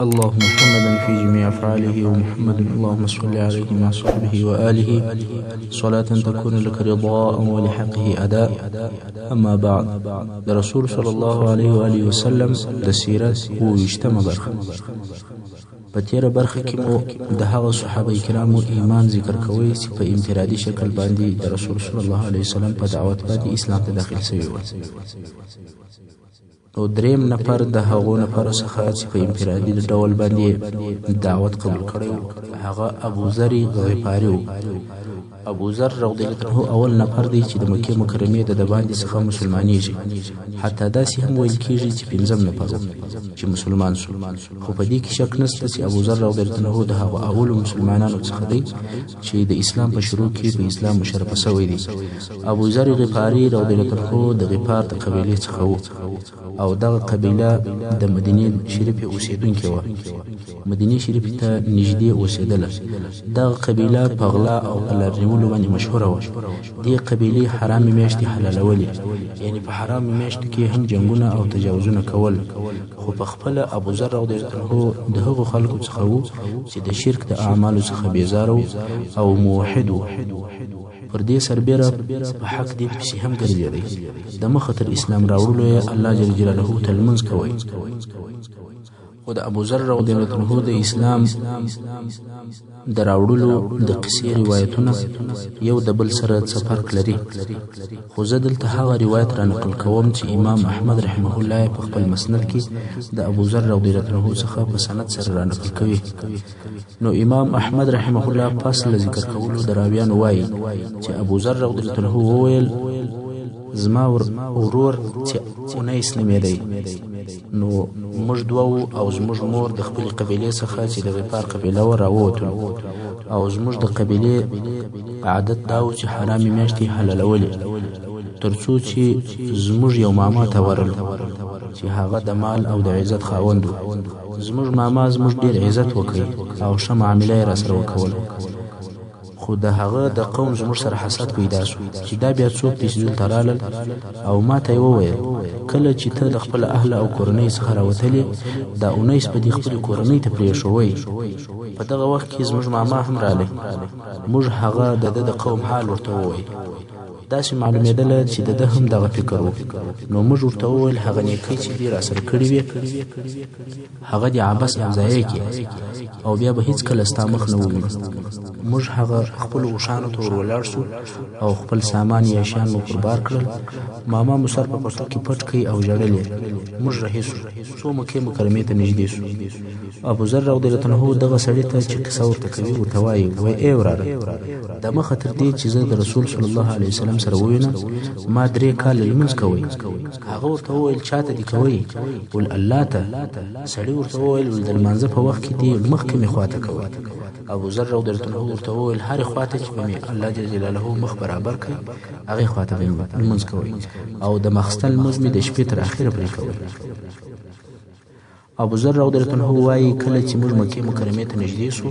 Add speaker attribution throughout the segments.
Speaker 1: الله محمدا في جميع أفعاله ومحمد اللهم صل عليه مع صحبه وآله صلاة تكون لك رضاء ولحقه أداء. أما بعد، د رسول صلی الله علیه و آله وسلم د سیرت 27مه برخه. په تیره برخه کې مو د هغه صحابه کرامو ایمان ذکر کوي چې په انفرادي شکل باندې د رسول صلی الله علیه وسلم په دعوت باندې اسلام ته داخل شوي وو. نو دریم نفر د هغو نفرو څخه چې په انفرادي ډول باندې دعوت قبول کړی و، هغه ابوذر غفاري و. ابوذر رضی الله عنه اول نفر دی چې د مکې مکرمې د دباندې څخه مسلمانیږي، حتی داسې هم ویل کیږي چې پنځم نفر و چې مسلمان شو. خو په دې کې شک نشته چې ابوذر رضی الله عنه د هغو اولو مسلمانانو څخه دی چې د اسلام په شروع کې په اسلام مشرف شوی دی. ابوذر غفاري رضی الله عنه د غفار د قبیلې څخه و او دغه قبیله د مدینې شریفې اوسېدونکې وه. مدینې شریفې ته نږدې اوسېدله. دغه قبیله په غلا او په لار نیولو باندې مشهوره وه. دې قبیلې حرامې میاشتې حلالولې، یعنې په حرامو میاشتو کې هم جنګونه او تجاوزونه کول. خو په خپله ابوذر رضی الله عنه د هغو خلکو څخه و چې د شرک د اعمالو څخه بیزاره و او موحد و. پر دې سربېره په حق دین پسې هم ګرځېدی. د مخه تر اسلام راوړلو یې الله جل جلاله ته لمونځ کوی. خو د ابوذر رضی الله عنه د اسلام د راوړلو د قصې روایتونه یو د بل سره څه فرق لري. خو زه دلته هغه روایت را نقل کوم چې امام احمد رحمه الله په خپل مسند کې د ابوذر رضی الله عنه څخه په سند سره را نقل کوي. نو امام احمد رحمه الله پس له ذکر کولو د راویانو وایي چې ابوذر رضی الله عنه وویل، زما ورور چې انیس نومېدی، نو موږ دوه وو او زموږ مور د خپلې قبیلې څخه چې د غفار قبیله وه راووتلو. او زموږ د قبیلې عادت دا و چې حرامې میاشتې حلالولې، تر څو چې زموږ یو ماما ته ورغلو چې هغه د مال او د عزت خاوند و. زموږ ماما زموږ ډېر عزت وکړ او ښه معامله یې راسره وکوله. خو د هغه د قوم زموږ سره حسد پیدا شو چې دا بیا څوک دي چې دلته رالل. او ما ته یې وویل، کله چې ته له خپل اهل او کورنۍ څخه راوتلې، دا انیس به دې خپلې کورنۍ ته پرېښوئ. په دغه وخت کې زموږ ماما هم راغلی. موږ هغه د ده د قوم حال ورته وویل. داسې معلومېدله چې د ده هم دغه فکر و. نو موږ ورته وویل، هغه نیکۍ چې دې راسره کړې وې هغه دې عبث او ضایع کړې او بیا به هیڅکله ستا مخ نه ووینو. موږ هغه خپلو اوښانو ته ور ولاړ شو او خپل سامان یا شیان مو پر بار کړل. ماما مو سر په پټو کې پټ کړ او ژړل یې. موږ رهي شو څو مکې مکرمې ته نږدې شو. ابوذر رضی الله عنه دغه سړي ته چې قصه ورته کوي ورته وایي، وایي ای وراره، د مخه تر دې چې زه د رسول صلی الله علیه وسلم سره ووینم ما 3 کاله لمونځ کوی. هغه ورته وویل، چاته دې کوئ؟ ول الله ته. سړي ورته وویل، ول د لمانځه په وخت کې دې مخ کومې خواته کوئ؟ ابوذر رضی الله عنه ورته وویل، هرې خواته چې به مې الله جل جلاله مخ برابر کړي هغې خواته به مې لمونځ کوئ، او د ماخستن لمونځ مې د شپې تر اخره پرې کوئ. ابوذر رضی الله عنه وایي، کله چې موږ مکې مکرمې ته نږدې شو،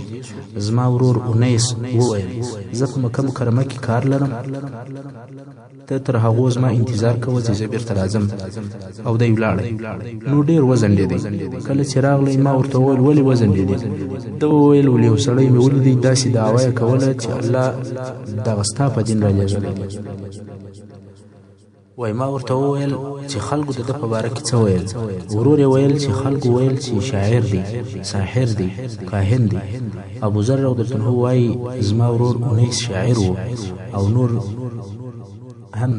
Speaker 1: زما ورور انیس وویل، زه په مکه مکرمه کې کار لرم، ته تر هغو زما انتظار کوه چې زه بیرته راځم. او دی ولاړی. نو ډېر وځنډېدی. کله چې راغلی ما ورته وویل، ولې وځنډېدې؟ ده وویل، ولې یو سړی مې ولیدی داسې دعوه یې کوله چې الله دغه ستا په دین رالیږلی دی. وای ما ورته وویل چې خلکو د ده په باره کې څه ویل؟ ورور یې ویل چې خلکو ویل چې شاعر دی، ساحر دی، کاهن دی. ابوذر رضی الله عنه وایي، زما ورور انیس شاعر و او نور هم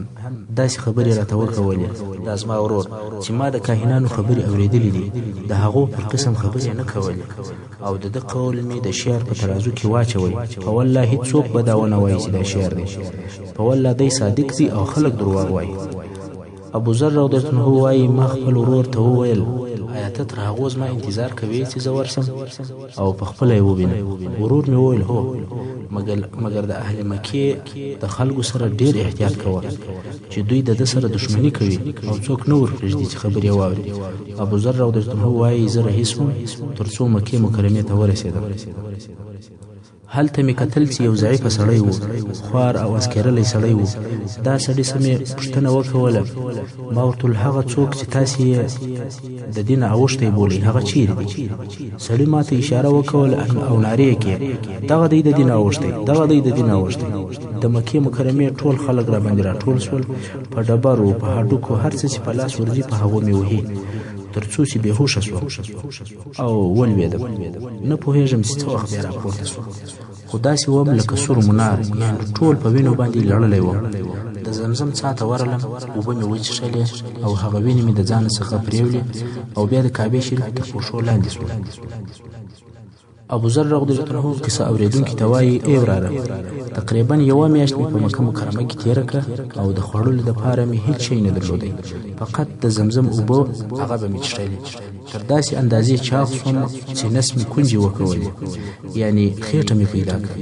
Speaker 1: داسې خبرې راته وکولې. دا زما ورور چې ما د کاهنانو خبرې اورېدلې دي، د هغو پر قسم خبرې نه کولې، او د ده قول مې د شعر په ترازو کې واچوی. په والله هیڅوک به دا ونه وایي چې دا شعر دی، په والله دی صادق دی او خلک درواغ وایي. ابوذر رضی الله عنه وایي، ما خپل ورور ته وویل، ایا ته تر هغو زما انتظار کوې چې زه ورسم او په خپله یې ووینم؟ ورور مې وویل، هو، مګر د اهل مکې د خلکو سره ډېر احتیاط کوه چې دوی د ده سره دښمني کوي او څوک نه ورپرېږدي چې خبرې یې واوري. ابوذر رضی الله عنه وایي، زه رهي شوم تر څو مکې مکرمې ته ورسېدم. هلته مې کتل چې یو ضعیفه سړی و، خوار او اسکېرلی سړی و. دا سړي څه مې پوښتنه وکوله، ما ورته وویل هغه څوک چې تاسې یې د دینه اوښتی بولئ هغه چیرې دی؟ سړي ما ته اشاره وکوله او نارې یې کړې، دغه دی د دینه اوښتی، دغه دی د دینه اوښتی. د مکې مکرمې ټول خلک راباندې راټول شول، په ډبرو، په هډوکو، هر څه چې په لاس ورځي په هغو مې وهي، تر څو چې بې هوښه شوم او ولوېدم. نه پوهېږم چې څه وخت بیا راپورته شوم، خو داسې وم لکه سور منار، یعنې ټول په وینو باندې لړلی وم. د زمزم څاه ته ورغلم، اوبه مې وڅښلې او هغه وینې مې د ځانه څخه پرېولې او بیا د کعبې شریفې تر پښو لاندې شوم. ابوذر رضی الله عنه قصه اورېدونکي ته وایي: ای وراره، تقریبا یوه میاشت مې په مکه مکرمه کې تېره کړه او د خوړلو دپاره مې هیڅ شی نه درلودی، فقط د زمزم اوبه هغه به مې څښلې. تر داسې اندازې چاغ شوم چې نس مې کونجې وکولې، یعنې خېټه مې پیدا کړه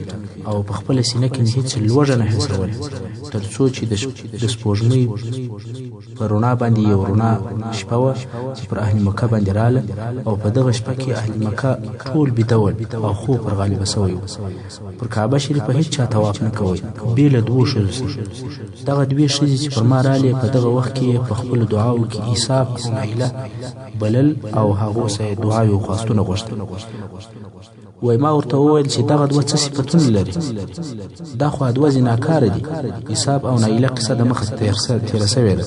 Speaker 1: او په خپله سینه کې مې هیڅ لوږه نه حسوله، تر څو چې د سپوږمۍ په رڼا باندې یو رڼا شپه وه چې پر اهل مکه باندې راله او په دغه شپه کې اهل مکه ټول بیده ول او خوب پر غالبه شوی و. پر کعبه شریفه هیڅ چا طواف نه کوی بې له دوو ښځو څخه. دغه دوې ښځې چې پر ما رالې په دغه وخت کې یې په خپلو دعاوو کې ایساف او نایله بلل او هغو څخه یې دعاوې او خواستونه غوښتل. وای ما ورته وویل چې دغه دوه څه صفتونه لري؟ دا خو دوه زناکاره دي. ایساف او نایله قصه د مخه تېره شوې ده.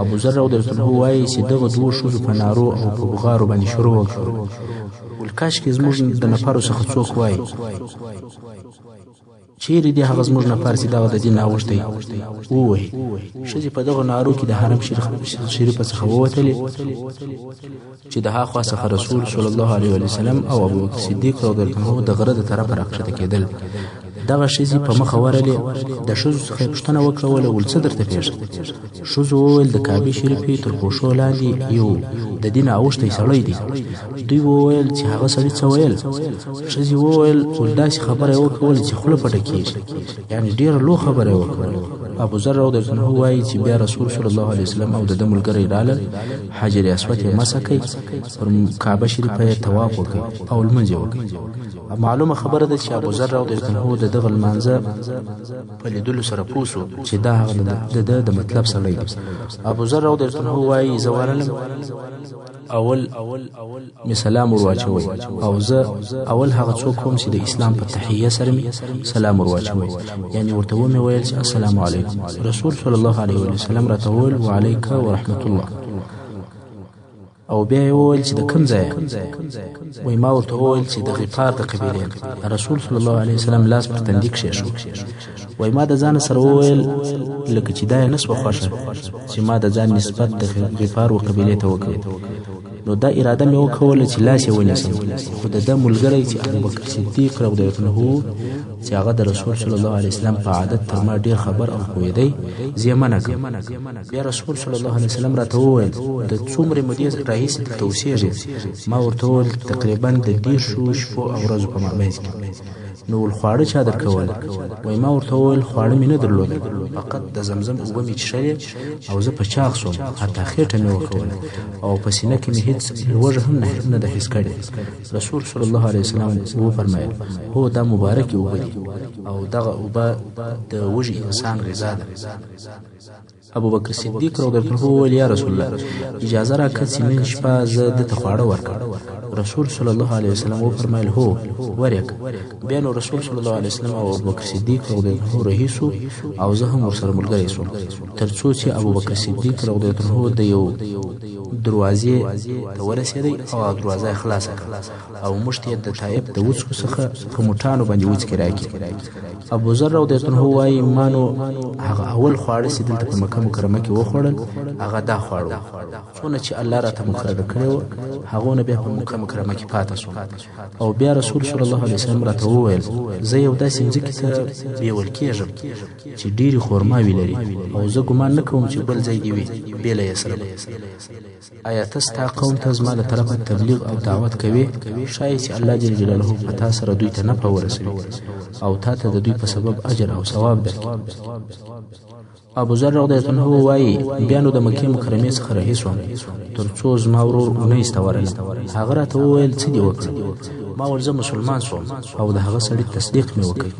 Speaker 1: ابوذر رضی الله عنه وایي چې دغه دوو ښځو په نارو او په بغارو باندې شروع وکړه، ول کاشکې زموږ د نفرو څخه څوک وای، چیرې دی هغه زموږ نفر چې دغه د دین اوښتی ووهي. ښځې په دغو نارو کې د حرم شریفه څخه ووتلې چې د هاخوا څخه رسول صلی الله علیه وسلم او ابوبکر صدیق رضی الله عنه د غره د طرفه راکښته کېدل. دغه ښځې په مخه ورغلې، د ښځو څخه یې پوښتنه وکوله، ول څه درته پېښ دي؟ ښځو وویل د کعبې شریفې تر پښو لاندې یو د دین اوښتی سړی دی. دوی وویل چې هغه سړي څه ویل؟ ښځې وویل ول داسې خبره یې وکوله چې خوله پټه کېږي، یعنې ډېره لو خبره یې وکوله. ابوذر رضی الله عنه وایي چې بیا رسول صلی الله علیه وسلم او د ده ملګری رالل، حجر اسود یې مسح کړ، پر کعبه شریفه یې طواف وکړ او لمونځ یې وکړ. معلومه خبره ده چې ابوذر رضی الله عنه د دغه لمانځه په لیدلو سره پوه شو چې دا هغه د ده د مطلب سړی دی. ابوذر رضی الله عنه وایي زه ورغلم، اول مې سلام ور واچوی او زه اول هغه څوک وم چې د اسلام په تحیه سره مې سلام ور واچوی، یعنې ورته ومې ویل چې السلام علیکم. رسول صلی الله علیه وسلم راته وویل وعلیک ورحمت الله، او بیا یې وویل چې د کوم ځای؟ وایي ما ورته وویل چې د غفار د قبیلې. رسول صلی الله علیه وسلم لاس پر تندي کښېښود. وایي ما د ځانه سره وویل لکه چې دا یې نه سوه خوښه چې ما د ځان نسبت د غفار و قبیلې ته وکړ، نو دا اراده مې وکوله چې لاس یې ونیسم، خو د ده ملګری چې ابوبکر صدیق رضی الله عنه چې هغه د رسول صلی الله علیه وسلم په عادت تر ما ډېر خبر او پوهېدی، زه یې منع کړم. بیا رسول صلی الله علیه وسلم راته وویل د څومرې مودې راهیسې دلته اوسېږې؟ ما ورته وویل تقریبا د دېرشو شپو او ورځو په مابین کې. نو ول خواړه چا درکول؟ وایي ما ورته وویل خواړه مې نه درلودل، فقط د زمزم اوبه مې څښلې او زه په چاغ شوم، حتی خېټه مې وکوله او په سینه کې مې هیڅ لوږه هم نه ده حس کړې. رسول صلی الله علیه وسلم وفرمایل هو دا مبارکې اوبه دي او دغه اوبه د وږي انسان غذا ده. ابوبکر صدیق رضی الله عنه وویل یا رسول الله اجازه راکړه چې نن شپه زه ده ته خواړه ورکړم. رسول صلی الله علیه وسلم وفرمایل هو ورکړه. بیا نو رسول صلی الله علیه وسلم او ابوبکر صدیق رضی الله عنه رهي شو او زه هم ورسره ملګری شوم، تر څو چې ابوبکر صدیق رضی الله عنه د یو دروازې ته ورسېدی او دروازه یې خلاصه کړه او موږ ته یې د طائف د وڅکو څخه په موټانو باندې وڅکې راکړې. ابوذر رضی الله عنه وایي ما نو هغه اول خواړه چې دلته په مکه مکرمه کې وخوړل هغه دا خواړه وو، څونه چې الله راته مقرره کړی و هغو نه بیا په مکه مکرمه کې پاته شوم. او بیا رسول صلی الله علیه وسلم راته وویل زه یو داسې مځکې ته بیول کېږم چې ډېرې خورماوې لري او زه ګمان نه کوم چې بل ځای دې وي بې له یثربه. ایا ته ستا قوم ته زما له طرفه تبلیغ او دعوت کوې؟ ښایي چې الله جل جلاله په تا سره دوی ته نفع ورسوي او تا ته د دوی په سبب اجر او ثواب درکړي. ابو ذر رضی الله عنه وایي، بیا نو د مکې مکرمې څخه رهي سوم تر څو زما ورور انیس ته ورغلم. هغه راته وویل، څه دې وکړل؟ ما ول زه مسلمان سوم او د هغه سړي تصدیق مې وکړ.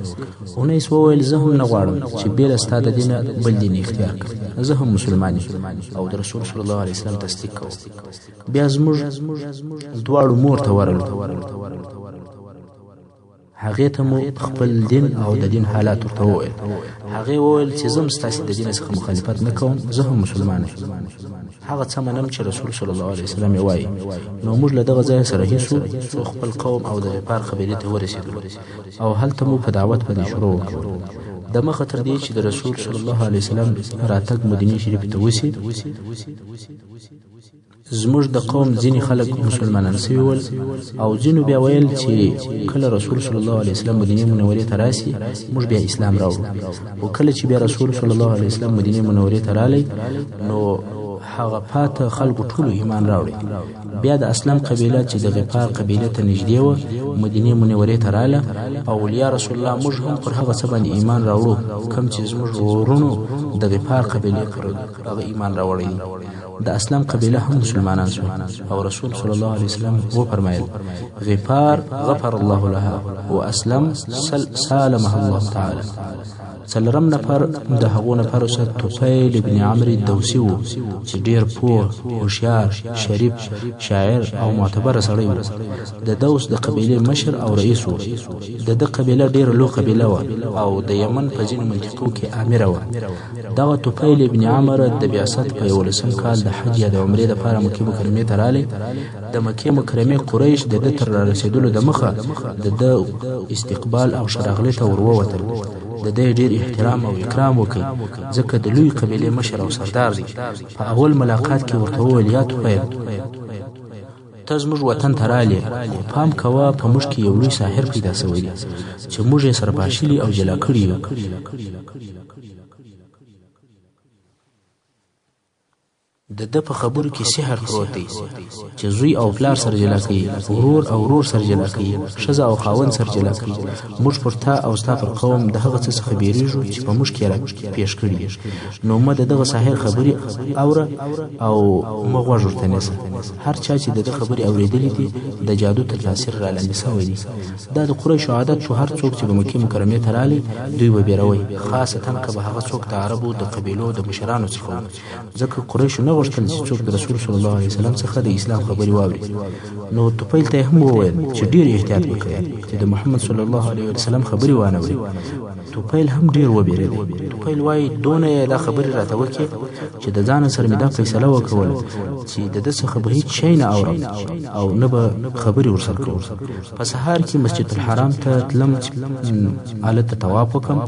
Speaker 1: انیس وویل، زه هم نه غواړم چې بې له ستا د دینه بل دین اختیار کړم، زه هم مسلمان یم او د رسول صلی الله علیه وسلم تصدیق کوم. بیا زموږ دواړو مور ته ورغلو، هغې ته مو خپل دین او د دین حالات ورته وویل. هغې وویل چې زه هم ستاسې د دین څخه مخالفت نه کوم، زه هم مسلمان یم، هغه څه منم چې رسول صلی الله علیه وسلم یې وایي. نو موږ له دغه ځایه سره رهي سو څو خپل قوم او د غفار قبیلې ته ورسېدلو او هلته مو په دعوت باندې شروع وکړه. د مخه تر دې چې د رسول صلی الله علیه وسلم راتګ مدینې شریفې ته وسي، زموږ د قوم ځینې خلک مسلمانان سوي ول او ځینو بیا ویل چې کله رسول صلی الله علیه وسلم مدینې منورې ته راسي موږ بیا اسلام راوړو. خو کله چې بیا رسول صلی الله علیه وسلم مدینې منورې ته رالی نو هغه پاته خلکو ټولو ایمان راوړی. بیا د اسلم قبیله چې د غفار قبیله ته نږدې وه مدینې منورې ته راله او ویل، یا رسول الله، موږ هم پر هغه څه باندې ایمان راوړو کوم چې زموږ ورونو د غفار قبیلې پر هغه ایمان راوړی دی. د اسلم قبیله هم مسلمانان شول او رسول صلی الله علیه وسلم وفرمایل، غفار غفر الله لها واسلم سالمها الله تعالی. څلورم نفر د هغو نفرو څخه طفیل ابن عمرو دوسي و چې ډېر پوه، هوښیار، شریف، شاعر او معتبره سړی و. د دوس د قبیلې مشر او رئیس و. د ده قبیله ډېره لوی قبیله وه او د یمن په ځینو منطقو کې آمره وه. دغه طفیل ابن عمرو د بعثت په 11 کال د حج یا د عمرې دپاره مکې مکرمې ته راغی. د مکې مکرمې قریش د ده تر رارسېدلو دمخه د ده استقبال او ښه راغلي ته ورووتل. د ده ډېر احترام او اکرام وکړ، ځکه د لوی قبیلې مشر او سردار دی. په اول ملاقات کې ورته وویل، یا طفیل، ته زموږ وطن ته رالې، خو پام کوه، په موږ کې یو لوی ساحر پیدا سوی دی چې موږ یې سره پاشلي او جلا کړي یو. د ده په خبرو کې سحر پروت دی چې زوی او پلار سره جلا کوي، ورور او ورور سره جلا کوي، ښځه او خاوند سره جلا کوي. موږ پر تا او ستا پر قوم د هغه څه څخه بیریږو چې په موږ کې را پیښ کړي. نو مه د دغه ساحر خبرې اوره او مه غوږ ورته نیسه. هر چا چې د ده خبرې اورېدلې دي د جادو تر تاثیر رالاندې سوی دی. دا د قریشو عادت شو، هر څوک چې به مکې مکرمې ته رالی دوی به بیروي، خاصتا که به هغه څوک د عربو د قبیلو د مشرانو څخه و، ځکه قریشو نه غوښتل چې څوک د رسول صلی الله علیه وسلم څخه د اسلام خبرې واوري. نو طفیل ته یې هم وویل چې ډېر احتیاط وکړئ چې د محمد صلی الله علیه وسلم خبرې وانه وري. طفیل هم ډېر وبېرېدی. طفیل وایي، دونه یې دا خبرې راته وکړې چې د ځانه سره مې دا فیصله وکوله چې د ده څخه به هیڅ شی نه اورم او نه به خبرې ورسره کوم. په سهار کې مسجد الحرام ته تلم چې هلته طواف وکړم،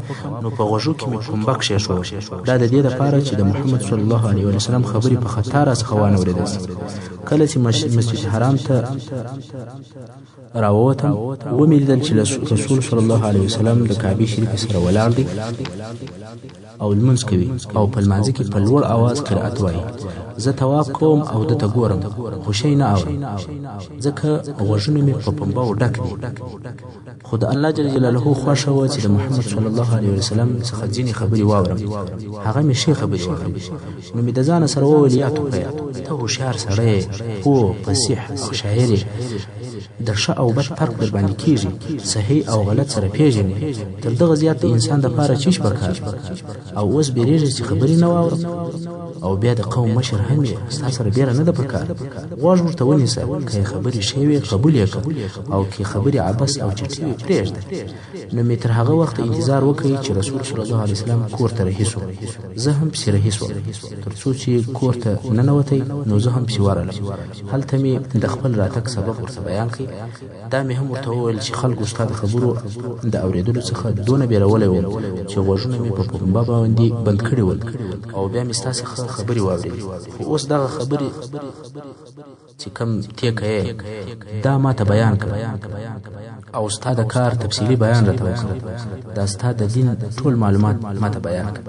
Speaker 1: نو په غوږو کې مې پنبه کښېښوه، دا د دې لپاره چې د محمد صلی الله علیه وسلم خبرې په خطا را څخه وانه ورېدل سي. کله چې مسجد حرام ته راووتم ومې لیدل چې رسول صلی الله علیه وسلم د کعبې شریفې سره ولاړ دی او لمونځ کوي او په لمانځه کې په لوړ اواز قرائت وایي. زه طواف کوم او ده ته ګورم خو شی نه اورم، ځکه غوږونه مې په پنبو ډک دي. خو د الله جل جلاله خوښه وه چې د محمد صلی الله علیه وسلم څخه ځینې خبرې واورم. هغه مې ښې خبرې واورېدې. نو مې د ځانه سره وویل، یا طفیل، ته هوښیار سړی یې، پوه، فصیح او شاعر یې، د ښه او بد فرق در باندې کیږي، صحیح او غلط سره پیژنې، تر دغه زیات د انسان دپاره چیش پکار؟ او اوس بیریږې چې خبرې نه واورم؟ او بیا د قوم مشر هم یې، ستا سره بیره نه ده پکار. غوږ ورته ونیسه، که یې خبرې ښې وي قبول یې کړه او که یې خبرې عبث او چټي وي پرېږده. نو مې تر هغه وخته انتظار وکړ چې رسول صلی الله علیه وسلم کور ته رهي سو. زه هم پسې رهي سوم، تر څو چې کور ته ننوتی نو زه هم پسې ورغلم. هلته مې د خپل راتګ سبب ورته بیان کړ. دا مې هم ورته وویل چې خلکو ستا د خبرو د اورېدلو څخه دونه بیرولی وم چې غوږونه مې په پنبه باندې بند کړي ول او بیا مې ستا څخه خبرې واورېدې. خو اوس دغه خبرې چې کوم تې کوې دا ما ته بیان کړه او ستا د کار تفصیلي بیان راته وکړه، دا ستا د دین ټول معلومات ما ته بیان کړه.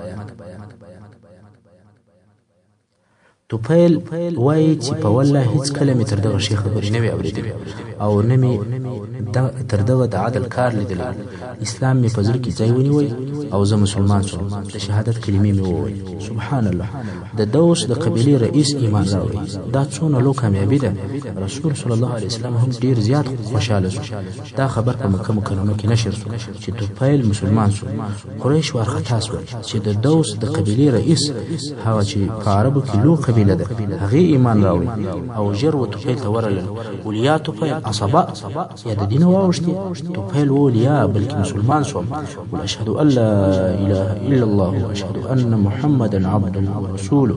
Speaker 1: طفیل وایي چې په والله هیڅکله مې تر دغه ښې خبرې نه وې اورېدلې او نه مې تر دغه د عدل کار لیدلی. اسلام مې په زړه کې ځای ونیوی او زه مسلمان شوم، د شهادت کلمې مې وویل. سبحان الله، د دوس د قبیلې رئیس ایمان راوړی، دا څونه لو کامیابي ده. رسول صلی الله علیه وسلم هم ډیر زیات خوشحاله شو. دا خبر په مکه مکرمه کې نشر شو چې طفیل مسلمان شو. قریش وارخطا شول چې د دوس د قبیلې رئیس، هغه چې په عربو کې لو قبیله ده، هغې ایمان راوړی او ژر و طفیل ته ورغلل. ول یا طفیل اصبأت، یا د دینه واوښتې؟ طفیل وویل یا، بلکې مسلمان شوم. ول اشهد ان لا اله الا الله واشهد ان محمدا عبده ورسوله.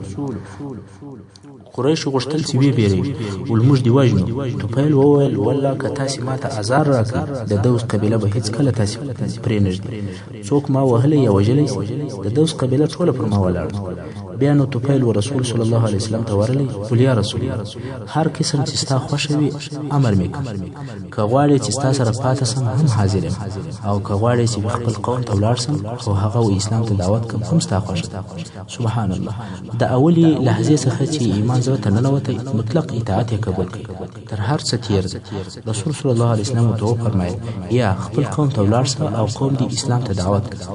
Speaker 1: قریشو غوښتل چې ویې بیروي، ول موږ دې وژنو. طفیل وویل والله که تاسې ماته ازار راکړئ، د دوس قبیله به هیڅکله تاسې پرې نږدي. څوک ما وهلی یا وژلی شي؟ د دوس قبیله ټوله پر ما ولاړه. بیا نو طفیل و رسول صلی الله علیه وسلم ته ورغلی، ول یا رسول الله، هر قسم چې ستا خوښه وي امر مې کړه. که غواړې چې ستا سره پاته سم هم حاضر یم، او که غواړې چې خپل قوم ته ولاړ سم او هغه و اسلام ته دعوت کړم هم ستا خوښه ده. سبحان الله، د اولې لحظې څخه چې ایمان زړه ته ننوتی مطلق اطاعت یې قبول کړ، تر هر څه تیر دی. رسول صلی الله علیه وسلم ورته وفرمایل یا خپل قوم ته ولاړ سه او قوم دې اسلام ته دعوت کړه.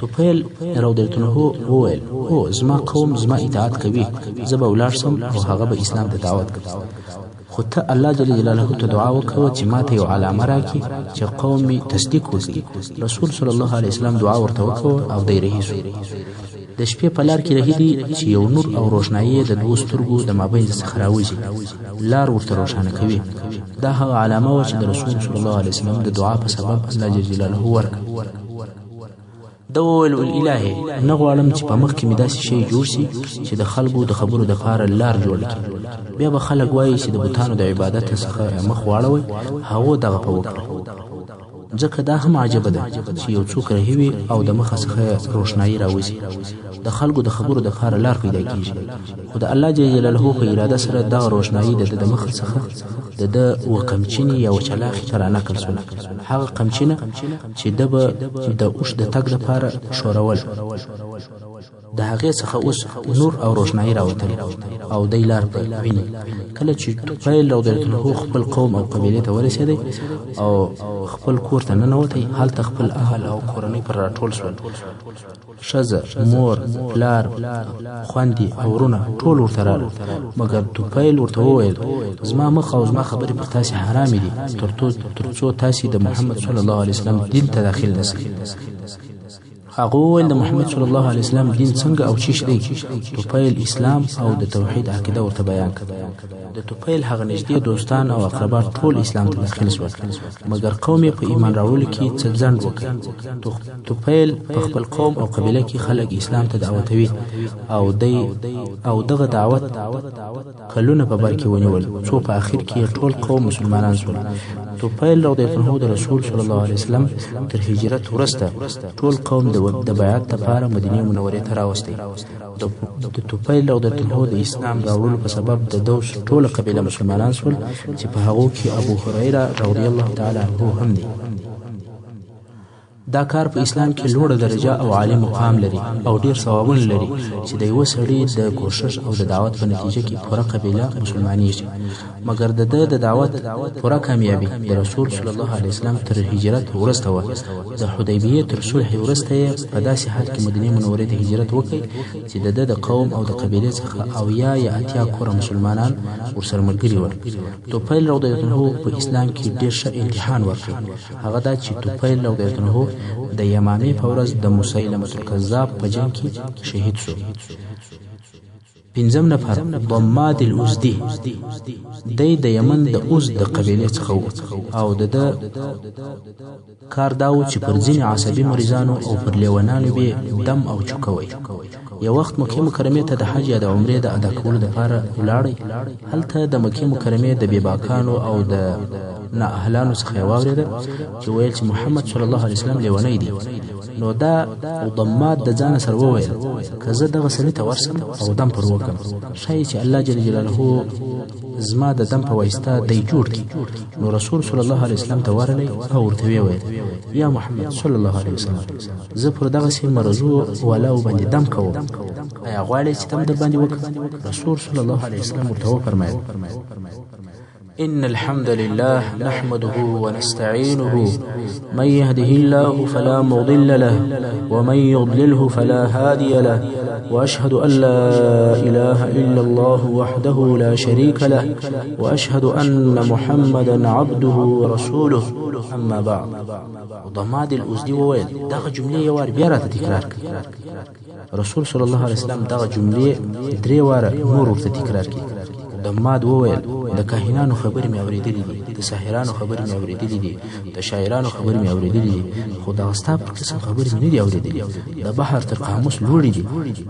Speaker 1: طفیل رضی الله عنه وویل هو، زما قوم زما اطاعت کوي، زه به ولاړ سم او هغه به اسلام ته دعوت کړي. خو ته الله جل جلاله ته دعا وکړه چې ماته یو علامه راکړي چې قوم مې تصدیق وکړي. رسول صلی الله علیه وسلم دعا ورته وکړه او دی رهي شو. د شپې په لار کې رهي دی چې یو نور او روښنایي د دوو سترګو د مابین څخه راوځي، لار ورته روښانه کوي. دا هغه علامه وه چې د رسول صلی الله علیه وسلم د دعا په سبب الله جل جلاله ورکړه. ده وویل الهې، نه غواړم چې په مخ کې مې داسې شی جوړ شي چې د خلکو د خبرو دپاره لار جوړه کړي، بیا به خلک وایي چې د بتانو د عبادت څخه مخ واړوئ. هغو دغه په وکړه، ځکه دا هم عجبه ده چې یو څوک رهي وي او د مخه څخه روښنایي راوځي، د خلکو د خبرو دپاره لار پیدا کیږي. خو د الله جل جلاله په اراده سره دغه روښنایي د ده د مخه څخه د ده و قمچینې یا وچلاخې ته رانقل شوله، هغه قمچینه چې ده به د اوښ د تګ لپاره ښورول. د هغې څخه اوس نور او روښنایي راوتلې او دی لار په ویني. کله چې طفیل رضی الله عنه خپل قوم او قبیلې ته ورسېدی او خپل کور ته ننوتی، هلته خپل اهل او کورنۍ پر راټول شول. ښځه، مور، پلار، خوندې او وروڼه ټول ورته راغلل، مګر طفیل ورته وویل زما مخ او زما خبرې پر تاسې حرامې دي تر څو تاسې د محمد صلی الله علیه وسلم دین ته داخل نه شئ. هغه وویل د محمد صلی الله علیه وسلم دین څنګه او چیش دی؟ طفیل اسلام او د توحید عقیده ورته بیان کړه. د طفیل هغه نږدې دوستان او اقربا ټول اسلام ته داخل شول، مګر قوم یې په ایمان راوړلو کې څه ځنډ وکړ. طفیل په خپل قوم او قبیله کې خلک اسلام ته دعوتوي او دی او دغه دعوت کلونه په بر کې ونیول، څو په اخر کې ټول قوم مسلمانان شول. طفیل رضی الله عنه د رسول صلی الله علیه وسلم تر هجرت وروسته ټول قوم د بیعت لپاره مدینې منورې ته راوستی. د طفیل رضی الله عنه د اسلام راوړلو په سبب د دوس ټوله قبیله مسلمانان شول چې په هغو کې ابو هریره رضی الله تعالی عنه هم دی. دا کار په اسلام کې لوړه درجه او عالي مقام لري او ډیر ثوابونه لري چې د یوه سړي د کوشش او د دعوت په نتیجه کې پوره قبیله مسلمانیږي. مګر د ده د دعوت پوره کامیابي د رسول صلی الله علیه وسلم تر هجرت وروسته وه. د حدیبیې تر صلحې وروسته یې په داسې حال کې مدینې منورې ته هجرت وکړ چې د ده د قوم او د قبیلې څخه 70 یا 80 کوره مسلمانان ورسره ملګري ول. طفیل رضی الله عنه په اسلام کې ډېر ښه امتحان ورکړ، هغه دا چې طفیل رضی الله عنه د یمامې په ورځ د مسیلمة الکذاب په جنګ کې شهید شو. پنځم نفر ضماد الازدي دی، د یمن د اوز د قبیلې څخه و او د ده کار دا و چې پر ځینې عصبي مریضانو او پر لیونانو به دم او چوکوي. یو وخت مکې مکرمې ته د حج یا د عمرې د ادا کولو دپاره ولاړی. هلته د مکې مکرمې د بېباکانو او د نااهلانو څخه یې واورېده چې ویل چې محمد صلی الله علیه وسلم لیونی دی. نو دا ضماد د ځانه سره وویل که زه دغه سړي ته ورسم او دم پر وکړم، ښایي چې الله جل جلاله زما د دم په واسطه دی جوړ کړي. نو رسول صلی الله علیه وسلم ته ورغلی او ورته ویې ویل یا محمد صلی الله علیه وسلم، زه پر دغسې مرضو والاو باندې دم کوم. ایا غواړې چې تم در باندې وکړم؟ رسول صلی الله علیه وسلم ورته وفرمایل: إن الحمد لله نحمده ونستعينه، من يهده الله فلا مضل له ومن يضلله فلا هادي له، وأشهد أن لا إله إلا الله وحده لا شريك له، وأشهد أن محمدا عبده ورسوله، أما بعد. ضماد الأزدي وویل: دغه جملې یو وار بیا راته تکرار کړه. رسول صلی الله علیه وسلم دغه جملې درې واره نور ورته تکرار کړي. ضماد وویل: د کاهنانو خبرې مې اورېدلې دي، د ساحرانو خبرې مې اورېدلې دي، د شاعرانو خبرې مې اورېدلې دي، خو دغه ستا پر قسم خبرې مې نه دي اورېدلې. د بحر تر قاموس لوړې دي.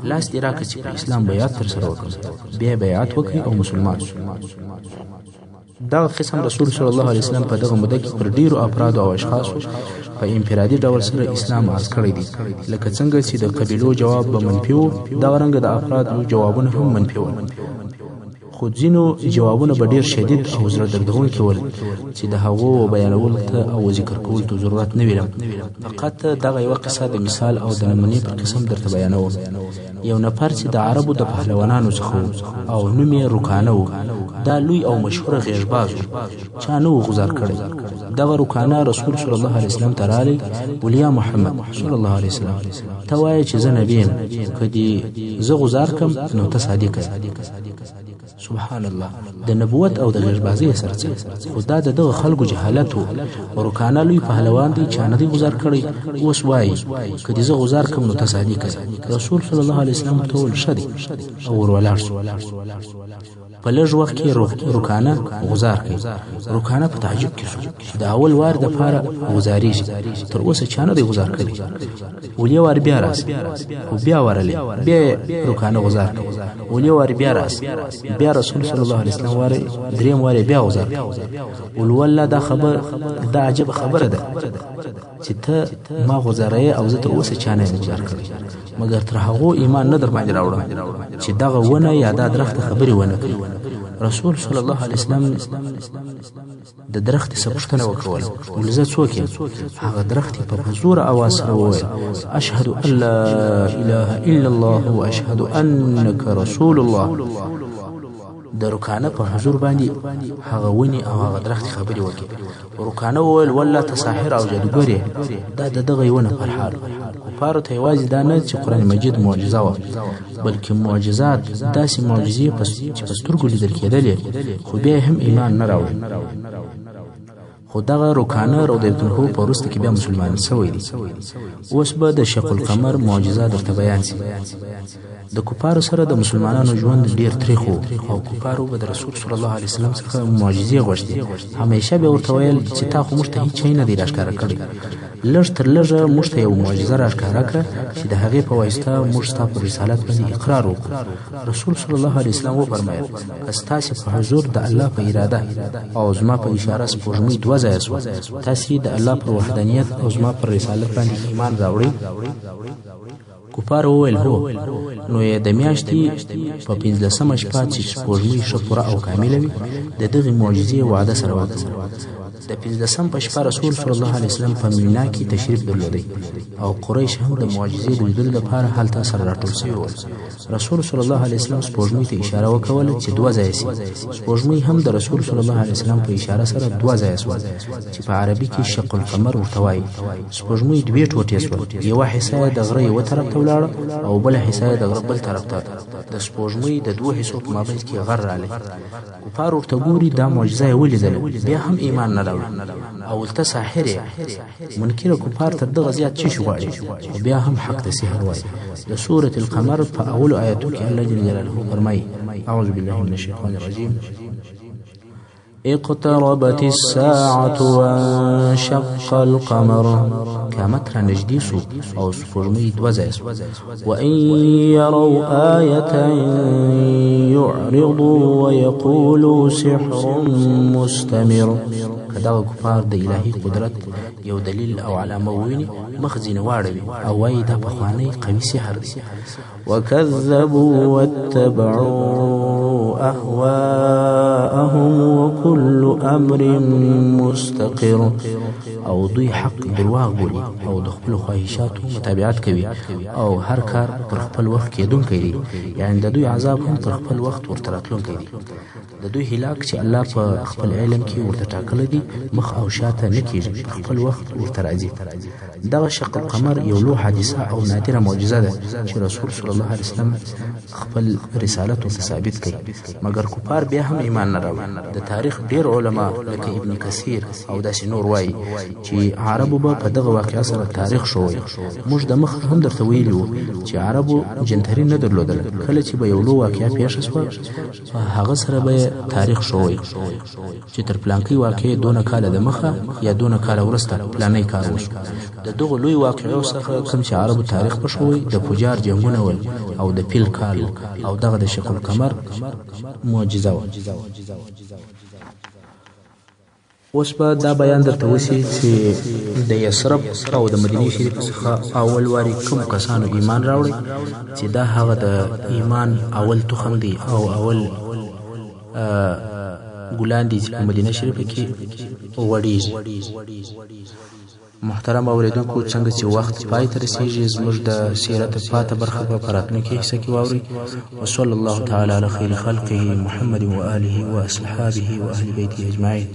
Speaker 1: لاس دې راکړه چې په اسلام بیعت تر سره وکړم. بیا بیعت وکړي او مسلمان شو. دغه قسم رسول صلی الله علیه وسلم په دغه موده کې پر ډیرو افرادو او اشخاصو په انفرادي ډول سره اسلام عرض کړی دی. لکه څنګه چې د قبیلو جواب به منفي وو، دغه رنګه د افرادو جوابونه هم منفي وو، خو ځینو جوابونه به ډیر شدید او زړه دردونکي ول چې د هغو بیانولو ته او ذکر کولو ته ضرورت نه ویلم. فقط دغه یوه قصه د مثال او د نمونې پر قسم درته بیانوم. یو نفر چې د عربو د پهلوانانو څخه و او نوم یې رکانه و، دا لوی او مشهوره غیږباز و، چا نه و غزار کړی. دغه رکانه رسول صلی الله علیه وسلم ته راغلی، ولیا محمد صلی الله علیه وسلم، ته وایې چې زه نبی یم، که دې زه غزار کم نو ته صادق یې. سبحان الله، د نبوت او د غیږبازۍ سره څه؟ خو دا د دغه خلکو جهالت و. رکانه لوی پهلوان دی، چا نه دی غزار کړی، اوس وایي که دې زه غزار کم نو ته صادق یې. رسول صلی الله علیه وسلم ورته وویل: ښه دی، او ور ولاړ شو. په لږ وخت کې رکانه غزار کړي. رکانه په تعجب کې شو چې د اول وار دپاره غزارېږي، تر اوسه چا نه دی غزار کړی. ولې وار بیا راسي، خو بیا ورغلی، بیا یې رکانه غزار کړي. ولې وار بیا راسي، بیا رسول صلی الله علیه وسلم واره دریم وار بیا غزار کړي. ول والله دا خبر دا عجبه خبره ده چې ته ما غزاروې او زه تر اوسه چا نه یم غزار کړی، مګر تر هغو ایمان نه در باندې راوړم چې دغه ونه یا دا درخته خبرې ونه کړي. رسول صلی الله علیه وسلم د درختې څخه پوښتنه وکوله: ول زه څوک یم؟ هغه درختې په زوره اواز سره وویل: اشهد ان لا اله الا الله واشهد انک رسول الله. د رکانه په حضور باندې هغه ونې او هغه درختې خبرې وکړې. رکانه وویل: والله ته ساحر او جادوګر یې. دا د دغه یوه نفر حال. کفارو ته یوازې دا نه چې قرآن مجید معجزه وه، بلکې معجزات داسې معجزې چې په سترګو لیدل کېدلې، خو بیا هم ایمان نه راوړ. خو دغه رکانه رضی الله عنه په وروسته کې بیا مسلمان شوی دی. اوس به د شق القمر معجزه درته بیان شي. د کفارو سره د مسلمانانو ژوند ډیر تریخ و او کفارو به د رسول صلی الله علیه وسلم څخه معجزې غوښتې. همیشه به ورته ویل چې تا خو موږ ته هیڅ شی نه دی راښکاره کړی، لږ تر لږه موږ ته یو معجزه راښکاره کړه چې د هغې په واسطه موږ ستا پر رسالت باندې اقرار وکړو. رسول صلی الله علیه وسلم وفرمایل: که ستاسې په حضور د الله په اراده او زما په اشاره سپوږمۍ دوه ځایه شوه، تاسې د الله پر وحدانیت او زما پر رسالت باندې ایمان راوړئ؟ کفارو وویل: هو. نو یې د میاشتې په 15مه شپه چې سپوږمۍ ښه پوره او کامله وي د دغې معجزې وعده سره وکړه. د 15 په شپه رسول صلی الله علیه وسلم په مینا کې تشریف درلودی او قریش هم د معجزې د لیدلو لپاره هلته سره راټول شوي ول. رسول صلی الله علیه وسلم سپوږمۍ ته اشاره وکوله چې دوه ځایه شي. سپوږمۍ هم د رسول صلی الله علیه وسلم په اشاره سره دوه ځایه شوه چې په عربي کې شق القمر ورته وایي. سپوږمۍ دوې ټوټې شوه، یوه حصه یې د غره یوه طرف ته ولاړه او بله حصه یې د غره بل طرف ته. د سپوږمۍ د دوو حصو په مابین کې غر راغلی. کفار ورته ګوري، دا معجزه یې ولیدله، بیا هم ایمان نه راوړي او ته ساحر یې. منکره کفار تر دغه زیات څه شي غواړي، خو بیا هم حق ته سحر وایي. د سورة القمر په اولو آیاتو کې الله جل جلاله فرمایي: اعوذ بالله من الشیطان الرجیم، اقتربت الساعة وانشق القمر. قیامت را نږدې شو او سپوږمۍ دوه ځایه شوه. وإن يروا آية يعرضوا ويقولوا سحر مستمر. که دغه کفار د الهي قدرت یو دلیل او علامه وویني، مخ ځینې واړوي او وایي دا پخوانی قوي سحر دی. وكذبوا واتبعوا أهواءهم وكل امر مستقر. او دوی حق درواغ بولي او د خپلو خواهشاتو متابعت کوي، او هر کار پر خپل وخت کېدونکی دی، یعنې د دوی عذاب هم پر خپل وخت ورته راتلونکی دی. د دوی هلاک چې الله په خپل علم کې ورته ټاکلی دی مخ او شاته نه کیږي، په خپل وخت ورته راځي. دغه شق القمر یو لوی حادثه او نادره معجزه ده چې رسول صلی الله علیه وسلم خپل رسالت ورته ثابت کړي، مګر کفار بیا هم ایمان نه راوړي. د تاریخ ډیر علما لکه ابن کثیر او داسې نور وایي چې عربو به په دغه واقعه سره تاریخ ښووی. موږ د مخه هم درته ویلي وو چې عربو جنتري نه درلودله، کله چې به یو لوی واقعه پېښه شوه په هغه سره به یې تاریخ ښووی چې تر پلانکۍ واقعې دونه کاله د مخه یا دونه کاله وروسته پلانی کار وشو. د دغو لوی واقعو څخه کوم چې عربو تاریخ پښوی د فجار جنګونه ول او د پیل کال او دغه د شق القمر معجزه وه. اوس به دا بیان درته وشي چې د یثرب او د مدینې شریف څخه اول واري کوم کسانو ایمان راوړی، چې دا هغه د ایمان اول تخم دی او اول ګلان دي چې په مدینه شریفه کې غوړیږي. محترم اوریدونکو، څنګه چې وخت پای ته رسیږي، زموږ د سیرت پاته برخه به په راتلونکي حصه کې واورئ. وصلی الله تعالی علی خیر خلقه محمد و آله و اصحابه و اهل بیته اجمعین.